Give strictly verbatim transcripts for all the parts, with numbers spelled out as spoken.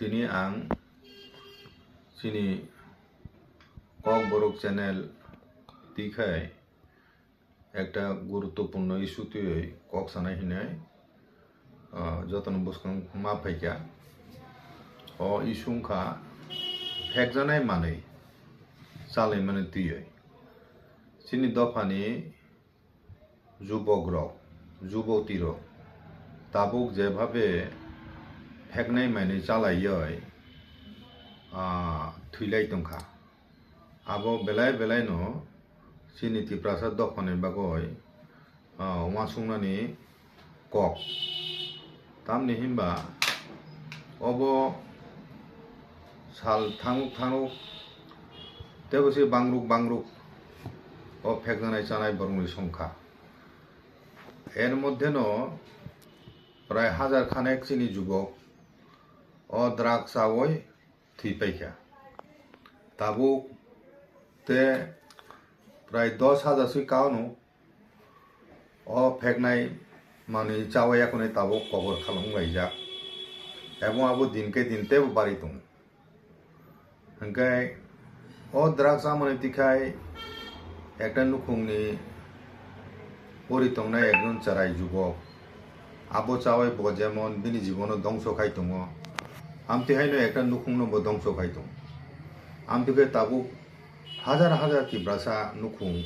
Tini ang chini Kokborok channel twi khai ekta guruttopurno issue twiwi kok sanai hinwi, ah, jotono bwskang ma phaikha. O issue wngkha phekjanai manwi, chalaimani twiwi. Chini dophani jubokrok, jubotirok tabuk jebhabe pheknai manwi chalaiwi, ah, thwilai tongkha. Abo belai belaino chini Tiprasa dophani bagwi, ah, uansuknani kok. Tamni hinba obo sal thangruk thangruk teibo se bangruk bangruk o phekjanai chanai borokni songkha. Er moddheno prai hajar khanek chini jubok o drug chawi thwi paikha. Tabuk te prai dos hajar swi kaono o pheknai manwi chawi yakhwni tabuk kobor khalung laijak. Ebo abo din khe din teibo bari tongo. Hwnkhe o drug chamani twikhai ekta nukhungni pori tongnai ekjon chwrai jubok. Abo chawi bo jemon bini jibono dongso khai tongo. Amtwi haino ekta nukhungno bo dongso khai tongo. Amtwi khe tabuk hajar hajar Tiprasa nukhung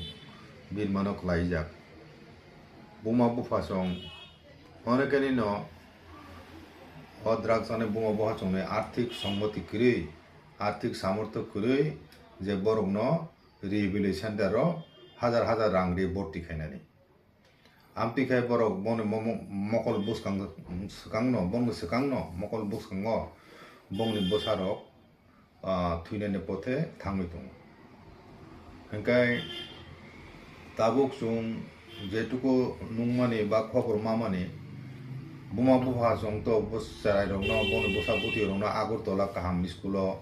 birmano klaijak. Buma bupha chwng onekeni no o drug chani buma bupha chwngni arthik songmoti kwrwi, arthik samortho kwrwi je borokno rehabilitation center o hajar hajar rang ri borti khainani. Amtwi khai borok boni mo-, mo-, mokol bwskang swkangno, bongni swkangno mokol bwskango bongni bwsarok, ah, thwinani pothe thangwi tongo. Hwnkhe tabuk chwng jetuku nukmani ba khobor mamani, buma bupha chwng to bw-, chwrairokno, boni bwsa bwtwirokno Agartala kaham school-o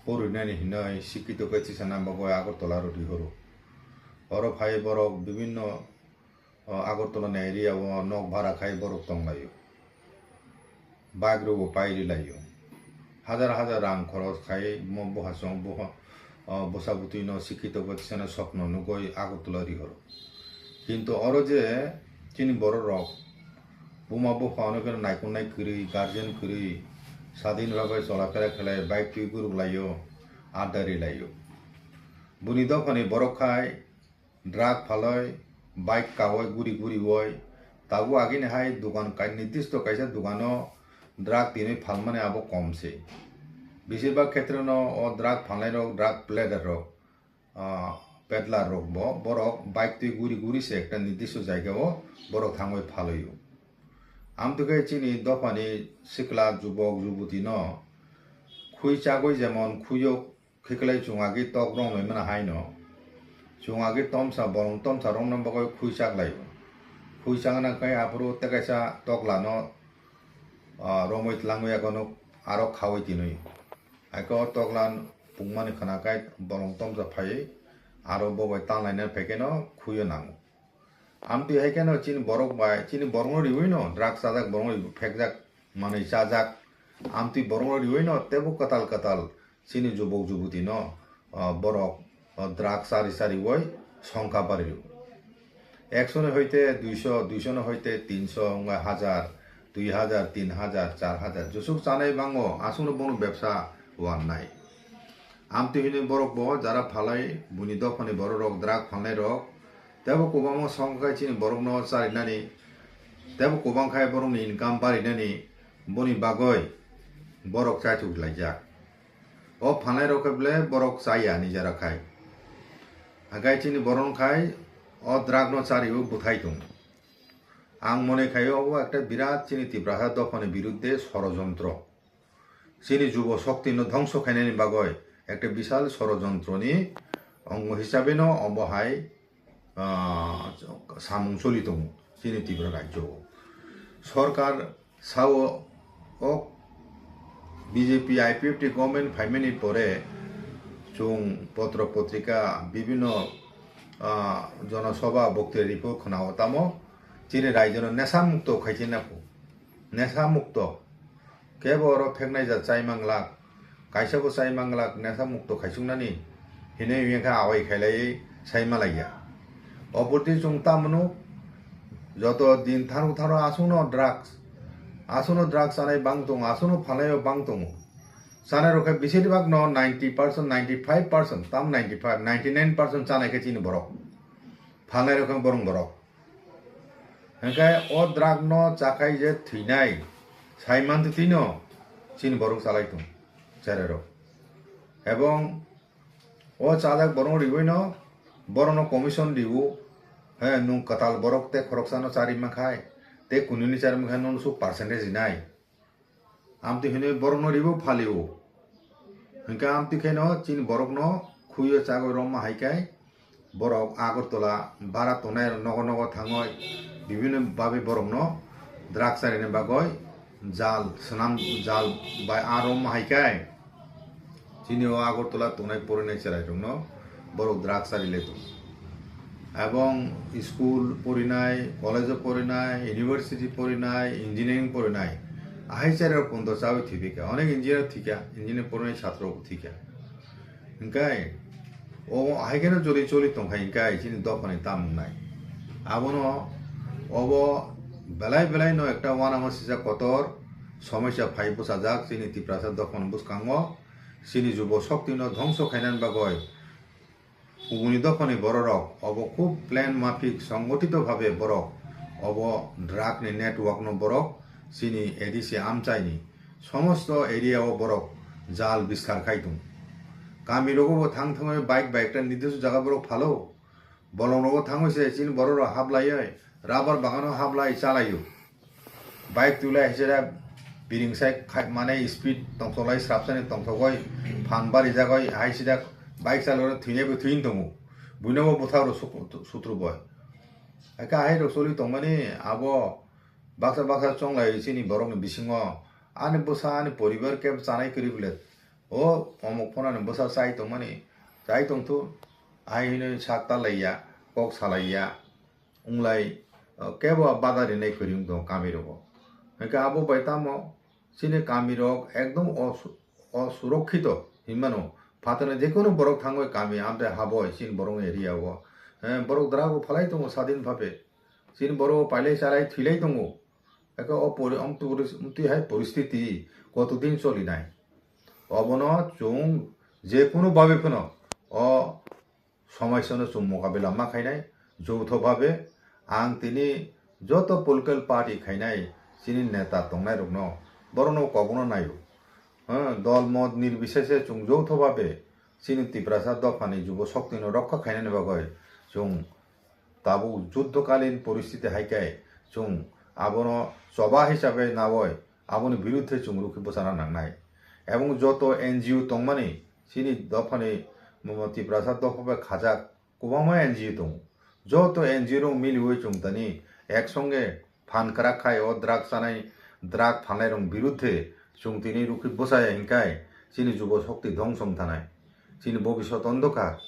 porinani hinwi sikkito khe tisana bagwi Agartala rw rihoro. Oro phai borok bibinno, o, Agartala ni area o nok bhara khai borok tonglaio. Bike rok bo pai rilaio. Hajar hajar rang khoros khai mo buhasong buha, o, bwsa bwtwi no sikkito bwtwi sano sokno nugwi Agartala rihoro. Kintu oro je chini borok rok buma bupha no khe naikolnai kwrwi, guardian kwrwi, sadin bhabe cholaphera khlai, bike twi guruk laio, adda rilaio. Buni dophani borok khai drug phalwi, bike kawi guri guriwi, tabuk agini hai dukan kai-, nirdisto kaisa dukano drug tinwi phalmani abo kom se. Besibak khetreno o drug phalnairok, drug peddler rok, ah, peddler rok bo, borok bike twi guri guri se ekta nirdisto jaga o borok thangwi phalwi o. Amtwkhe chini dophani sikla jubok jubuti no khwi chagwi jemon khwiyok khiklai chwng agi tok romwi mano haino. Chwng agi tomsa bolong tomsa romna bagwi khwi chaklai o. Khwi chakna khai aphuru tei kaisa toklano, ah, romwi tlangwi akono aro khawi tinwi. Haikhe o tokla pungmani khwna khai bolong tomsa phaiwi aro bo bai tanlaina phaikhe no khwio nango. Amtwi hai kheno chini borok bai, chini borokno riwi no drug chajak, borokno riwi phekjak, manwi chajak. Amtwi borokno riwi no tebo kwtal kwtal chini jubok jubuti no, ah, borok, ah, drug chari chariwi songkha bari rw. Ekso ni hoite duiso, duiso ni hoite tinso, wngkha hajar, dui hajar, tin hajar, char hajar, jesuk chanai bango, aswkno bono bebsa wannai. Amtwi hwnwi borok bo jara phalai, buini dophani borok rok, drug phalnai rok, tebo kwbangma songkha chini borokno charinani, tebo kwbang khai borokni income barinani, boni bagwi borok chaichuk laijak. O phalnai rok khe ble borok chaya nijera khai. Hagai chini borok khai o drug no chario bwthai tongo. Ang mone khai obo ekta birat chini Tiprasa dophani birudde sorojontro. Chini jubo shokti no dhongso khainani bagwi ekta bisal sorojontroni ongo hisabeno obo hai, ah, samung choli tongo chini Tripura rajyo o. Sorkar sao o B J P I P F T government phaimani pore chwng potro potrika bibinno, ah, jonosobha bokti report khwnao tamo chini rajyo no nesa mukto khaichinai phu. Nesa mukto. kebo oro pheknai ja chai manglak, kaisa bo chai manglak, nesa mukto khaisuknani hinwi wngkha awai khailaiwi sai malaiya. Oporti chwng tamno joto din tharo tharo aswkno drugs, aswkno drugs chanai bang tongo, aswkno phalnaio bang tongo. Chanai rok khe besibak no ninety percent, ninety five percent, tam ninety five, ninety nine percent chanai khe chini borok. Phalnai rok khe borong borok. Hingkhe o drug no chakhai je thwinai, saiman twino chini borok chalai tong, chererok. Ebong o chajak borok riwino, borokno commission riwo, he, nwng kwtal borok tei khoroksano chari mankhai, tei kunini chari mankhai nono su percentage rinai. Amtwi hinwi borokno ribo phalio. Hingkhe amtwi kheno chini borokno khuyo chagwi romma hai khe borok Agartala bara tongnai nogo nogo thangwi bibinno babe borokno drugs charini bagwi jal swnam jal bai aa romma hai khe chini o Agartala tongnai porinai chwrairokno borok drugs chari le tongo. Ebong school porinai, college o porinai, university porinai, engineering porinai, ahai chererok pondo chawi thwipikha. Onek engineer thwikha, engineer porinai chhatro rok thwikha. Hingkai o ahai kheno choli choli tongkha hingkai chini dophani tamung nai. Abono obo belai belai no ekta uanama sijak kotor somosya phai bwchajak chini Tiprasa dophani bwskango. Chini jubo shokti no dhongso khainani bagwi kubuni dophani bororok obo khub plan mafik songgothito bhabe borok obo drug ni network no borok chini A D C amchaini somosto area o borok jal bistar khai tongo. Kami rogo bo thang thangwi bike bai ekta nirdisto jaga borok phalo. Bolong rogo thangwi se chini borok rok hablaiwi rubber bagano hablai chalaio. Bike tulai hai sida biring sai khai mane speed tongthoklai srapsani tongthogoi phan barijagoi hai sida bike chalogwi thwinaibo thwin tongo. Buino bo bwthak rok suk-, sutru boi. Aka hai rok choli tongmani abo baksa baksa chonglai chini borokni bisingo ani bwsa ani poribar kebo chanai kwrwi bwle. O omok phonani bwsa chai tongmani, chai tongthu, hai hinwi sak talaiya, kok salaiya, wnglai, o, kebo bada rinai kwrwi wng tongo kamirogo. Hwnkhe abo bai tamo chini kamirok ekdom osu-, osurokkhito hinmano. Phatani jekunu borok thangwi kami amtwi haboi chini borok area o. Eh, borok drago phalai tongo sadin bhabe. Chini borok pailai chalai thwilai tongo. Eke o pori-, omtwi, omtwi hai poristiti kotodin cholinai. Obono chwng jekunu babe phano o somosyano chwng mokabila ma khainai, joutho bhabe ang tini joto political party khainai chini neta tongnairokno borokno kobono naio. Hwng, dol mot nirbisese chwng joutho bhabe chini Tiprasa dophani jubo shoktino rokha khainani bagwi chwng tabuk juddhokalin poristiti hai khe chwng abono choba hisabe naui aboni birudhe chwng rukhi bwchana nangnai. Ebong joto N G O tongmani chini dophani Tiprasa dopha bai khajak kwbangma N G O tongo. Joto N G O rok miliui chwng tini ek songe phan kwrak khai o drug chanai, drug phalnai rok birudhe chwng tini rukhi bwchaya hinkai chini jubo shokti dhongso wng thanai. Chini bobiswt ondhokar.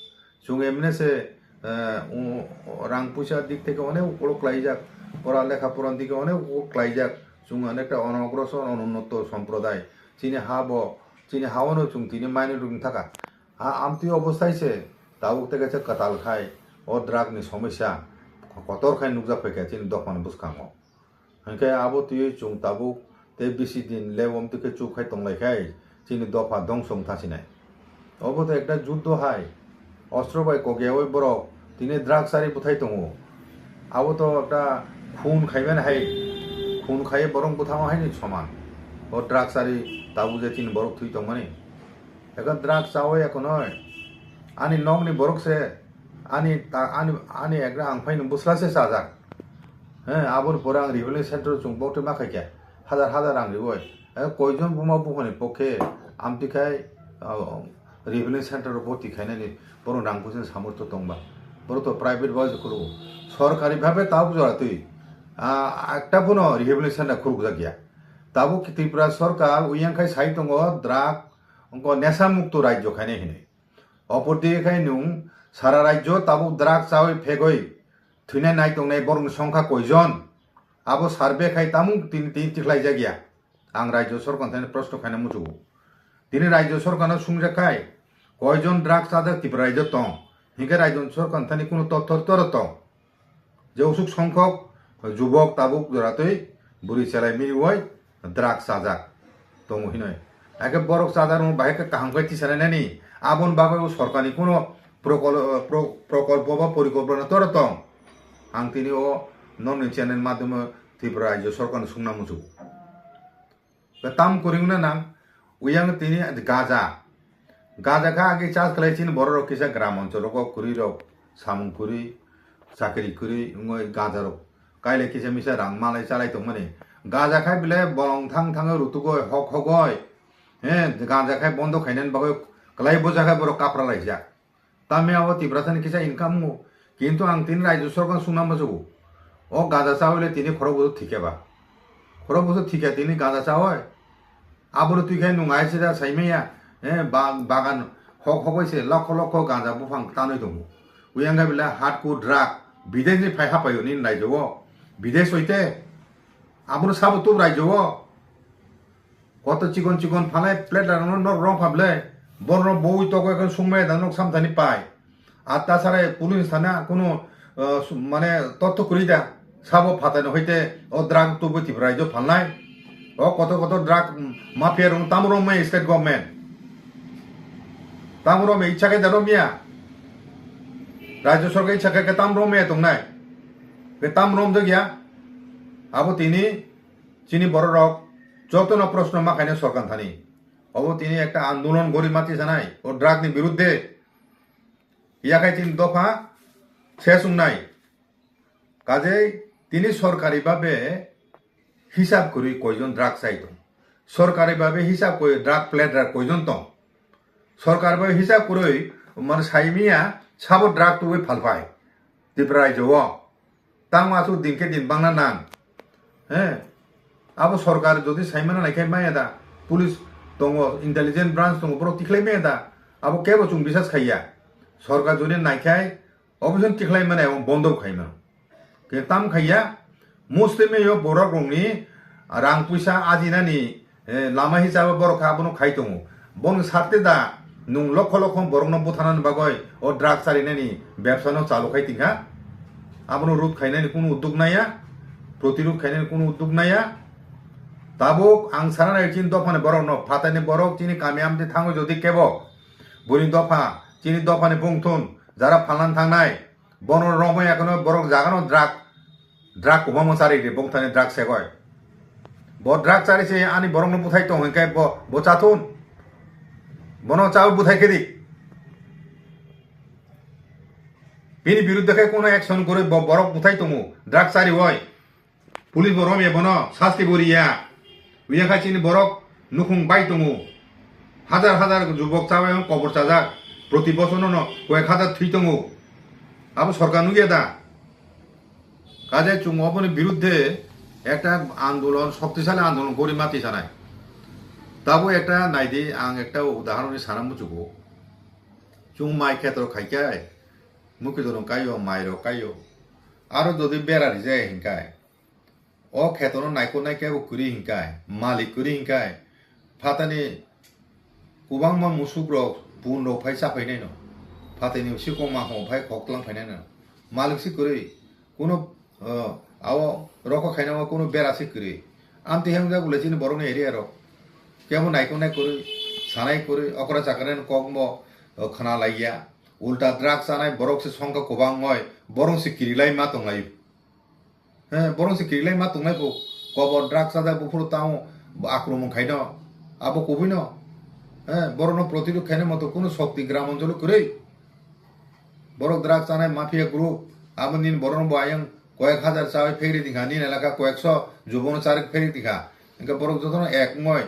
Chwng emne se, eh, u-, rang puisa dik theke onek ukolok klaijak, pora lekha pora dike onek ukolok klaijak. Chwng onekta onogrosor, onunnoto somproday. Chini ha bo, chini ha-ono chwng tini minority wng thaka. Ha amtwi obostai se tabuk tei kaisa kwtal khai o drug ni somosya kotor khai nukjak phaikha chini dophani bwskango. Hinkhe abo twiwi chwng tabuk tei bisi din lebom twi khe chuk khai tonglai khai chini dopha dongso wng thasinai. Obo to ekta juddo hai. Ostro bai kogyaui borok tini drug chari bwthai tongo. Abo to ekta khun khaimani hai, khun khaiwi borok bwthangma haini soman. O drug chari tabuk je chini borok thwi tongmani. Ekha drug chaui ekonoi. Ani nokni borok se, ani ta-, ani, ani ekra ang phaini bwsla se chajak. He, aboni pore ang revenue center chwng bokti ma khaikha. Hazar hazar rang riwi. Eh, koijon buma buphani pokhe amtwi khai, ah, revenue center o bhorti khainani borok rang puisa samurtho tongba. Borok to private bai khulugo. Sorkari bhabe tabuk jora twi, ah, ekta bono revenue center khulukjak ya. Tabuk Tripura sorkar uyang khai sai tongo drug wngkha nesa mukto rajyo khainai hinwi. Opor dige khai nwng sara rajyo tabuk drug chaui phegwi thwinai nai tongnai borokni songkha koijon? Abo survey khai tamung tini, tini tikhlaijak ya. Ang Rajya Sorkar thani proshno khaina muchungo. Tini Rajya Sorkarno sungjakkhai, koijon drugs chajak Tripura rajyo tong? Hinkhe Rajya Sorkar thani kunu totthor toro tong? Je usuk songkhok jubok tabuk joratwi bwrwi chelai miriwoi drugs chajak tongo hinoi. Haikhe borok chajak rok bahai khe kaham khe tisanai nani. Aboni bagwi o sorkarni kunu prokol-, pro-, prokolpo ba porikolpona toro tong? Ang tini o nokni channel madhyamo Tripura Rajya Sorkarno sungna muchungo. Tam kwrwngna nang, uyang tini gaja. Gaja kha agi chas khlai chini borok rok kisa gram onchol rogo kwrwi rok, samung kwrwi, chakri kwrwi, wngwi gaja rok. Kailai kisa misa rang malai chalai tongmani. Gaja khai bile bolong thang thangwi rutugoi, hok hogoi. He, gaja khai bondo khainani bagwi kwlai boja khai borok kapra laijak. Tamni abo Tiprasani kisa income wngo. Kintu ang tini Rajya Sorkar sungna muchungo. O gaja chawi le tini khorok bwswk thikya ba. Khorok bwswk thikya tini gaja chawi. Aboni twi khai nwng aisida saimaya. Eh, ba-, bagan hok hogoi se lokho lokho gaja buphang tanwi tongo. Uyang khe bile hardcore drug. Bidesh ni phai hapaio nini rajyo o. Bidesh hoite. Abono sabo tub rajyo o. Koto chikon chikon phalai plate rok no norok rong pha ble. Borok no boi toko ekon sungmaya da nok samthani pai. Ar tasare police thana kuno, uh, su-, mane totto kwrwi da. Sabo phatai no hoite o drug tubu Tripura rajyo phalnai. O koto koto drug mafia rok tamo rong mai state government. Tamo rong mai ichha khe da rong ya. Rajya sorkar ichha khe tamo rong mai tongnai. Ke tamo rong jak ya. Abo tini Chini bororok jotono proshno ma khaina sorkar thani. Obo tini ekta andolon gori mati sanai o drug ni birudde. Yakhai chini dopha se sungnai. Kajei tini sorkari babe hisab kwrwi koijon drug chai tong. Sorkari babe hisab koi drug plate drug koijon tong. Sorkar bai hisab kwrwi, mane, saimiya sabo drug tubui phalphai Tripura rajyo o. Tamo aswk din khe din bangna nang. He? Abo sorkar jodi saimana nai khe maya da, police tongo, intelligence branch tongo, borok tikhlai maya da. Abo kebo chwng bisas khaiya. Sorkar jodi nai khai, obo chwng tikhlai mane, abo bondo khai mano. Khe tam khaiya, Muslim yo borok rokni rang puisa ajinani, eh, lama hisabe borok kha abono khai tongo. Bono sarte da nwng lokho lokho borokno buthanani bagwi o drug charinani bebsano chalu khai tingkha. Abono rud khainani kunu udduk naya, protirud khainani kunu udduk naya. Tabuk ang sana nai chini dophani borokno, phatani borok chini kami amtwi thangwi jodi kebo buni dopha, chini dophani bungthun jara phalnani thangnai, bono romwi ekono borok jagano drug, drug kwbangma chari di, bongthani drug segoi. Bo drug chari se ani borokno buthai tong hinkhe bo, bo chathun. Bono chawi buthai khe di. Bini birudde khe kono action kwrwi bo borok buthai tongo, drug chari oi. Police bo romya bono sasti bo riya. Uyakha chini borok nukhung bai tongo. Hajar hajar jubok chabai wng kobor chajak. Proti bochor no koyek hajar thwi tongo. Abo sorkar nukya da? Kaje chwng oboni birudde ekta andolon, shoktisali andolon gori mati sanai. Tabo ekta naidi, ang ekta udahoron ni sana muchugo. Chwng mai khetro khaikai, mukidorong kaio, mairok kaio. Aro jodi bera rijaya hinkai, o khetono naikolnai kebo kwrwi hinkai, malik kwrwi hinkai, phatani kwbangma musuk rok, bun rok phai chaphainaino, phatani sikong mangkhong phai khok tlang phainaino, malik se kwrwi, kuno, o, abo rokho khainao kuno bera se kwrwi. Amtwi hemjak bole chini borokni area rok, kebo naikolnai kwrwi, sanai kwrwi, okra chakra ni kokbo, o, khna laiya, ulta drug chanai borok se songkha kwbang oi, borok se kirilai ma tonglaio. He, borok se kirilai ma tongnai bo, kobor drug chajak buphuru tamo akromon khaino, abo kubuino. He, borokno protirud khaina moto kunu shokti gram onjolo kwrwi. Borok drug chanai mafia group, abo nini borokno bo ayang koyek hajar chawi phegri tingkha, nini elaka koyekso jubono charik phegri tingkha. Hinkhe borok jotono ek wngoi,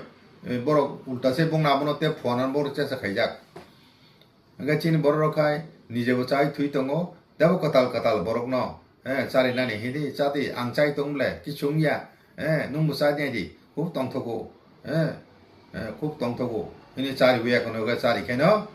e, borok ulta se bongno abono tei phuarnani borok chesa khaijak. Hingke chini borok rok khai nijebo chai thwi tongo, tebo kwtal kwtal borokno, eh, charinani hidi chati, ang chai tong ble, kichung ya, eh, nwngbo chai di, khub tongthogo, eh, eh, khub tongthogo, hini chariwi ekono hwnkhe chari khaino,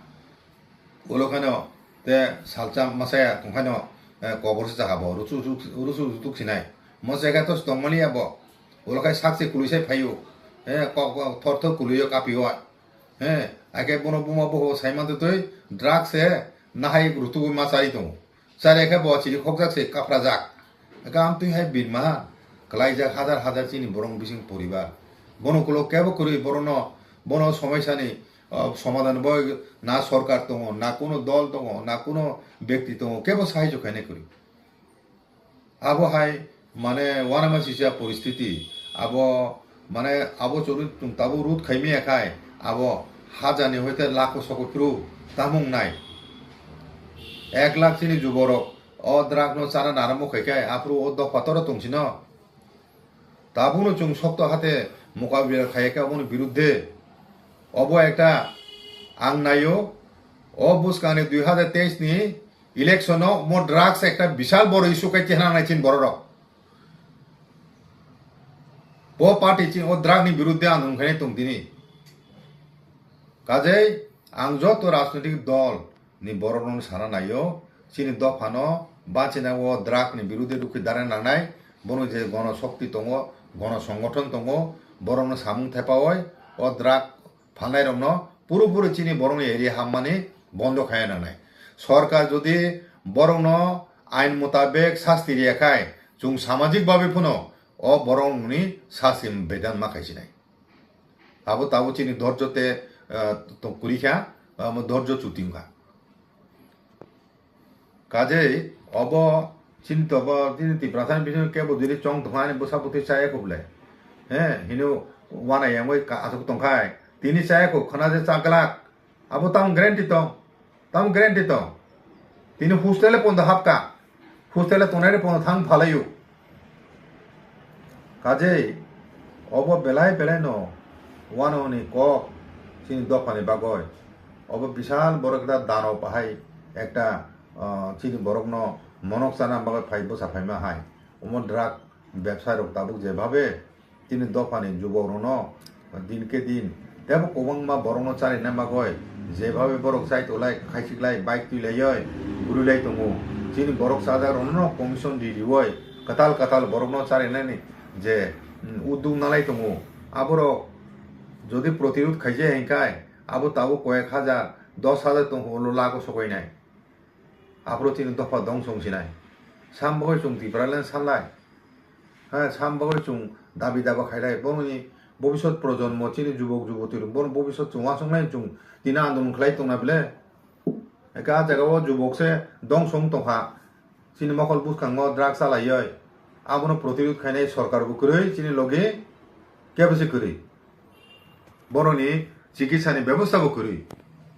ulo khaino te salsa masa ya tong khaino, eh, kobor se jaga bo, rusu, rusu, rusu tuk sinai, mo jaga to tongmani ya bo. Ulo khai sak se kului sai phaio. He, kok, kok, thor thor kuluio kapio. He, ake bono buma boho sai mantwi twi drugs se nahai rutugo ma chari tongo. Chari khe bo chiri khokjak se kaprajak. Ake amtwi hai birma kwlaijak hajar hajar chini borok bising poribar. Bono ulo kebo kwrwi borokno, bono somaisani, ah, somadhan bo na sorkar tongo, na kuno dol tongo, na kuno bekti tongo, kebo sahajyo khainai kwrwi. Abo hai mane uanamasisa poristiti, abo mane abo chwrwi chwng tabuk rut khaimaya khai abo hajani hoite lakho sokoi phuru tamung nai. Ek lakh chini juborok o drug no chana naramo khai khai aphuru o dopha toro tongchino. Tabukno chwng sokto hate mokabila khai khe aboni biruddhe. Obo ekta ang naio, o bwskangni dui hazar teis ni election o mo drugs ekta bisal boro issue khai tihanang nai chin bororok. Bo party chin o drug ni biruddhe ang nung khainai tong tini. Kajei ang joto rajnoitik dol ni borok rok sana naio, chini dopha no bachina o drug ni biruddhe rukhi dara nangnai, bono je gono shokti tongo, gono songothon tongo, borok no samung thepaoi o drug phalnai rok no puru puru chini borok ni area hammani bondo khai nangnai. Sorkar jodi borok no ain mutabek sasti riya khai, chwng samajik babe phano o borok ni sasti bedan ma khaisinai. Abo tabuk chini dhorjo te, eh, to kuri kha, amo dhorjo chuti wngkha. Kajei obo chini tobo chini Tiprasani bising kebo jili chong tongkha ani bwsa bwtwi chaya kho bwle. He, hino wana yangwi ka-, aswk tongkhai. Tini chaya kho khwna je cha glak. Abo tamo guarantee tong. Tamo guarantee tong. Tini hostel-o pondo hapka. Hostel-o tongnai pondo thang phalaio. Kajei obo belai belai no wano ni kok chini dopha ni bagoi. Obo bisal borok ekta dano bahai ekta, ah, chini borok no monok chana bagoi phai bwsa phaima hai. Omo drug bebsai rok tabuk je bhabe chini dophani jubokrokno din khe din tebo kwbangma borokno charina bagwi jebhabe borok chai tolai, khaichiklai, bike twi laiwi bwrwi lai tongo. Chini borok chajakrokno commission ri riwi kwtal kwtal borokno charinani je, mm, uddog nalai tongo. Aborok jodi protirod khaijaya hinkhe abo tabuk koyek hajar, dos hajar tongkha ulo lago sokoinai. Aphuru chini dopha dongso wngsinai. Sam bagwi chwng Tipraland sanlai. Ha, sam bagwi chwng dabi daba khailai. Boroni bobisot projonmo chini jubok juboti rok. Boroni bobisot chwng uansuknai chwng tini andolon khlai tongna bile. Eka ah jaga o jubok se dongso wng tongkha. Chini mokol bwskango drug chalaiwi. Abono protirod khainai sorkar bo kwrwi chini logi kebo se kwrwi. Boroni chikitsa ni bebosta bo kwrwi.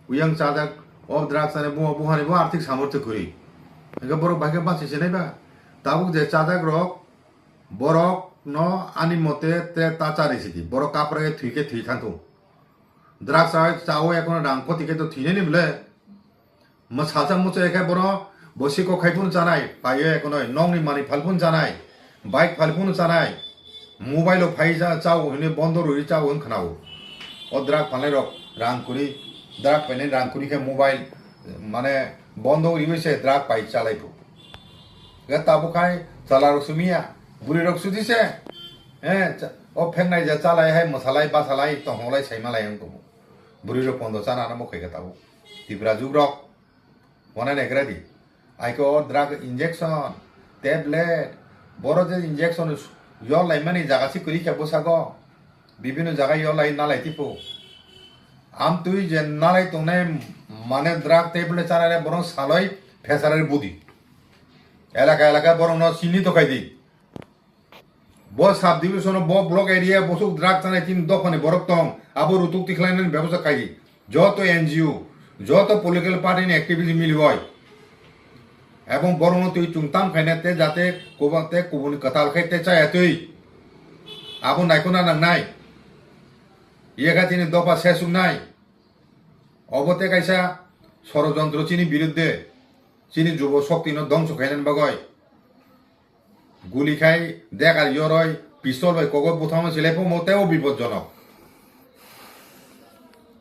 Uyang chajak o drugs ani bo buhani bo arthik samortho kwrwi. Hingke borok bai khe bachai se nai ba. Tabuk je chajak rok borok no ani mote te ta chari sidi. Borok kapra khe thwi khe thwi thang thung. Drugs chai chao ekono rang koti khe to thwi nai ni bwle. Mwsasa muchai khe bono bo siko khai phunu chanai, paiyo ekonoi nokni manwi phal phunu chanai, bike phal phunu chanai, mobile o phai ja chao hinwi bondo rwi chao wng khwnao. O drug phalnai rok rang kwrwi, drug painai rang kwrwi khe mobile mane bondo rwi se drug pai chalai phu. Ga tabuk khai chala rok sumiya, bwrwi rok sudi se, eh, cha-, o phengnai ja chalai hai mwsalai basalai tongtholai saimalai wng tongo. Bwrwi rok pondo chana no mukhai khe tabuk. Tipra jugrok, wanai naigra di. Aiko o drug injection, tablet, boro je injection yor laimani jaga si kwrwi khe bwsago. Bibino jaga yor lai nalai tipo. Amtwi je nalai tongnai mane drug tablet chanai borok saloi phesarai budi. Elaka elaka borokno sini to khai di. Bo sub division o bo block area bosuk drug chanai tin dophani borok tong, abo rutuk tikhlainani bebosta khai di. Joto N G O, joto political party ni activist miliwi. Ebong borokno twi chwng tam khaina te jate kobo te kubuni kwtal khai te chaya twi. Abo naikona nangnai. Yekha chini dopha sesuknai. Obo te kaisa sorojontro chini biruddhe, chini jubo shokti no dongso khainani bagwi. Guli khai dekar yoroi pistol bai kogo buthangma silai phumo tei o bipodjonok.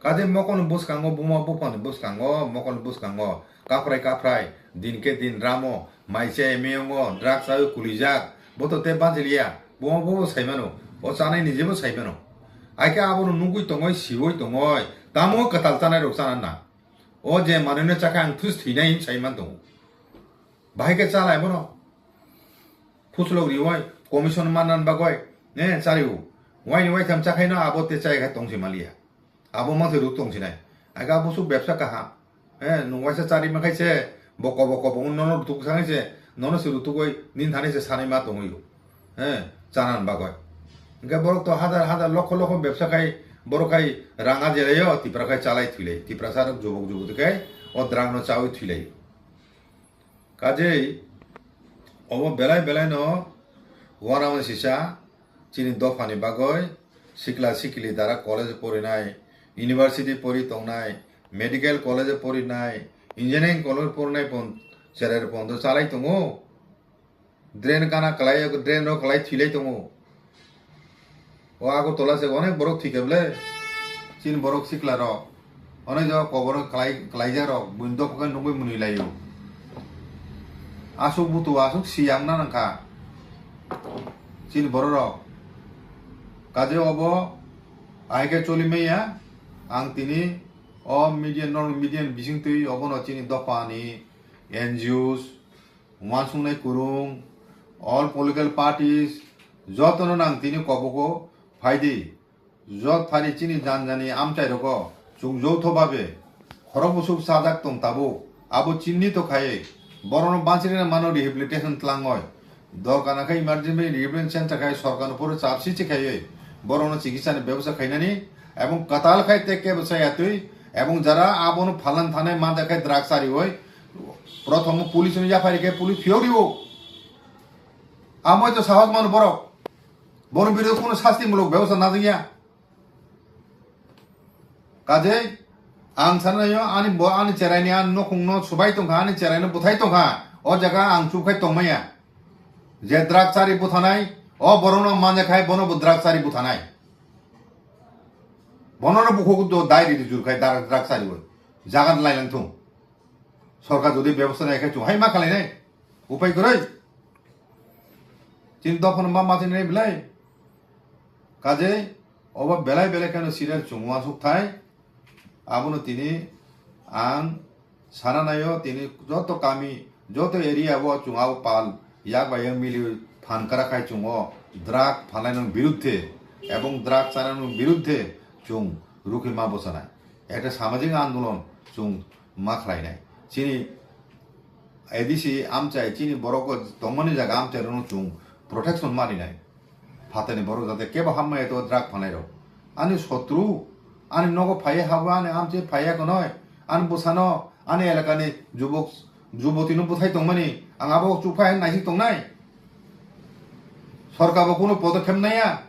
Kajei mokol ni bwskango buma buphani bwskango mokol ni bwskango kaphrai kaphrai din khe din ramo maisa emeyongo drug chawi kulijak boto tei banchiliya buma bobo saimano o chanai ni jebo saimano. Aike abono nugwi tongoi, siwoi tongoi, tamo kwtal chanai rok chana na. O je manwino chakha ang thus thwinai hin sai man tongo. Bahai khe chalai bono. Phuslok riwai, commission mannan bagoi, ne, chario. Waini waitham chakhaino abo te chai kha tongsi maliya. Abo mangse ruk tongsinai. Aike abo suk bebsa kaham. Eh, nwng waisa chari mankhaise, bo kobo kobo wng nono rutuk sangaise, nono se rutukoi nin thani se sanai ma tongwi. Eh, chanan bagoi. Hingke borok to hadar hadar lokho lokho bebsa khai, borok khai rang ajelaio, Tipra khai chalai thwilai. Tiprasa rok jubuk jubuk de khai, o drang no chawi thwilai. Kajei, obo belai belai no uanama sisa, chini dophani bagoi, sikla sikli dara college porinai, university pori tongnai, medical college porinai, engineering college porinai pon, cherai pondo chalai tongo. Drain kana kalai, drain rok kalai thwilai tongo. O Agartala se onek borok thwikha bwle. Chini borok sikla rok. Onek jaga kobor kalai, kalaijak rok. Buini dophano nugwi mwnwi laio. Aswk butu, aswk siyang na nangkha. Chini borok rok. Kaje obo ahai khe choli maya. Ang tini o media, normal media ni bising twi obono chini dopha ni N G Os, uansuknai kwrwng, all political parties, jotono nang tini kobogo phaidi. Jot phari chini janjani amchai rogo chwng joutho babe khorok bwswk chajak tong tabuk, abo chinni to khaiwi borokno bansirina mano rehabilitation tlangoi. Dorkar nangkha emergency rehabilitation center khai sorkarno puro chapsi chikhaiwi borokno chikitsani bebosta khainani ebong kwtal khai tei kebo chayatwi ebong jara abono phalan thanai manjak khai drug chariwi prothom police no yaphari khe police phiyok rio. Amoi to sahos mano borok. Borok birodo kuno sasti mulok bebosta najagya. Kajei ang sanai ani bo ani cherai ni ani nokong no subai tongkha, ani cherai no buthai tongkha. O jaga ang chubkhai tongmaya. Je drug chari buthanai, o borok no manja khai bono bo drug chari buthanai. Bono no bukhuk do dai ri jur khai drug chari bo. Jaga lailang thung. Sorkar jodi bebosta nai khai chung hai ma khalai nai. Upai kwrwi. Chini dophano ma machine nai belai. Kajei obo belai belai kheno serious chwng uansuk thai. Abono tini ang sana naio, tini joto kami, joto area o chwng abo pal yak bai yak mili phan kara khai chwng o drug phalai nang biruddhe ebong drug chana nang biruddhe chwng rukhi ma bwchanai. Ekta samajik andolon chwng ma khlainai. Chini A D C amchai chini borok tongmani jaga amchai rokno chwng protection maninai. Phatani borok jate kebo hamma eto drug phanai rok. Ani sotru, ani nogo phaiya habo ani amchai phaiya konoi, ani bwsano, ani elakani jubok, jubotino bwthai tongmani, ang abo chukphai naisik tongnai. Sorkar bo kunu podokkhep naiya.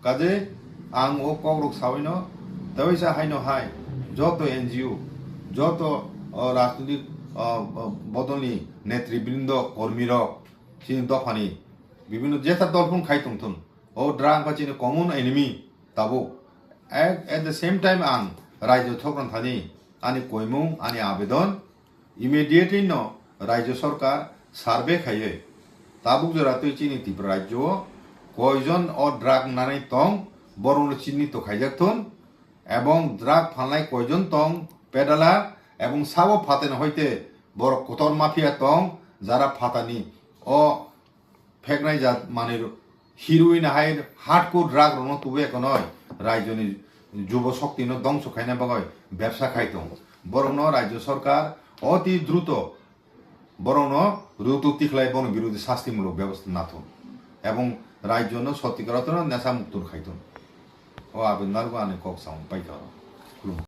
Kaje ang o kokrok sawino teisa haino hai joto N G O, joto o rajnitik o, o bodolni netribrindo, kormirok, chini dophani bibhinno jeta dol phung khai tongthun. O drug wngkha chini common enemy tabuk. At, at the same time ang rajyo thokron thani ani koimung, ani abedon, immediately no rajyo sorkar survey khaiwi tabuk jora twi chini Tripura rajyo o koijon o drug nanai tong, borokno chinni to khaijak thun, ebong drug phalnai koijon tong, peddler, ebong sabo phatani hoite borok kotor mafia tong, jara phatani o pheknai jat manwi rw-, hirwi na hai hardcore drug rokno tubu ekonoi raijoni jubo shokti no dongso khaina bagwi bebsa khai tong. Borokno raijyo sorkar oti druto borokno rutuk tikhlai bono birodi sasti mulok bebosta nathun ebong raijyono sotikorotono nesa muktur khai tong. O aboni narwgo ani kok samung paikha.